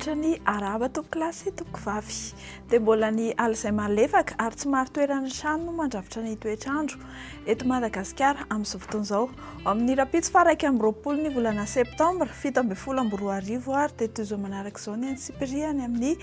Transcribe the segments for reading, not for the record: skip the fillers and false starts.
Manolotra ny arahaba tompokolahy sy tompokovavy. Dia mbola ny alizay malefaka ary tsy marin-toerana hatrany no mandrafitra ny toetr'andro eto Madagasikara amin'izao fotoana izao. Ao amin'ny rahampitso faha 21 ny volana septambra 2017 ary dia toy izao manaraka izao ny antsipiriany amin'ny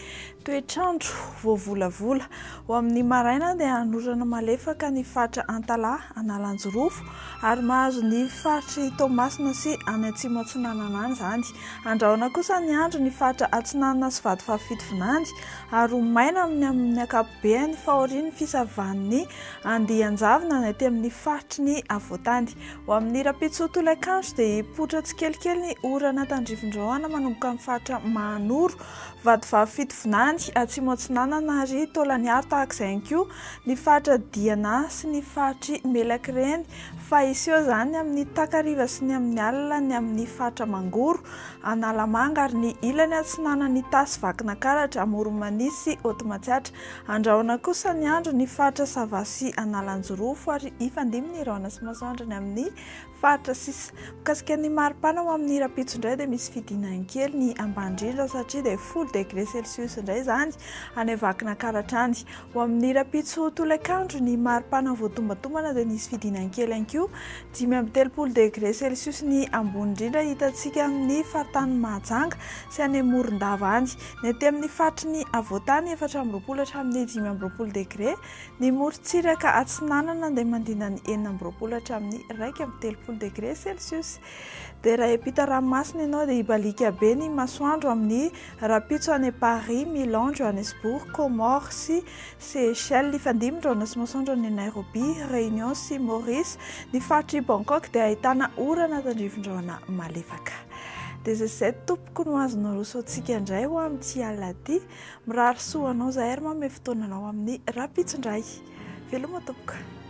toetr'andro voavolavola. Ho amin'ny maraina dia hanorana malefaka ny faritra Antalaha, Analanjirofo ary mahazo ny faritr'i Toamasina sy any Atsimo Atsinanana any izany. Andrahona kosa ny andro ny faritra Atsinanana sy Vatovavy Fitovinany ary ho maina amin'ny amin'ny ankapobeany fahorian'ny fisavan'ny andian-javona any aty amin'ny faritry ny afovoantany. Ho amin'ny rahampitso tolakandro dia hipoitra tsikelikely ny orana tandrifin-drahona manomboka amin'ny faritra Mahanoro, Vatovavy Fitovinany, Atsimo Atsinanana ary Taolagnaro tahaka izay ihany koa ny faritra Diana sy ny faritr'i Melakireny fa hiseho izany amin'ny takariva sy ny amin'ny alina ny amin'ny faritra Mangoro, Analamanga ary ny ilany atsinanan'Itasy Vakinankaratra, Amoron'i Mania sy Haute Matsiatra. Andrahona kosa ny andro ny faritra Sava sy Analanjirofo ary hifandimby ny rahona sy masoandro ny amin'ny Faritra sisa. Mikasika ny maripana ho amin'ny rahampitso indray dia misy fidinany kely ny ambany indrindra satria dia folo degré celsius indray izany any Vakinankaratra any. Ho amin'ny rahampitso tolakandro ny maripana voatombantombana dia nisy fidinany kely ihany koa, 35 degré celsius ny ambony indrindra hitantsika amin'ny faritanin'i Mahajanga sy any Morondava any. Ny aty amin'ny faritry ny afovoantany 24 hatramin'ny 25 degré. Ny morontsiraka atsinanana dia mandina ny 26 hatramin'ny 31 degre celsius. Dia raha hiampita ranomasina ianao dia hibaliaka be ny masoandro amin'ny rahampitso any Paris, Milan, Johannesburg, Comores sy Seychelles. Hifandimby ny rahona sy masoandro any Nairobi, Réunion sy Maurice. Ny faritr'i Bangkok dia ahitana orana tandrifin-drahona malefaka. Dia izay izay tompoko no azo naroso antsika indray ho amin'ity alina ity. Mirary soa ho anao izahay ary manome fotoana anao amin'ny rahampitso indray. Veloma tompoko.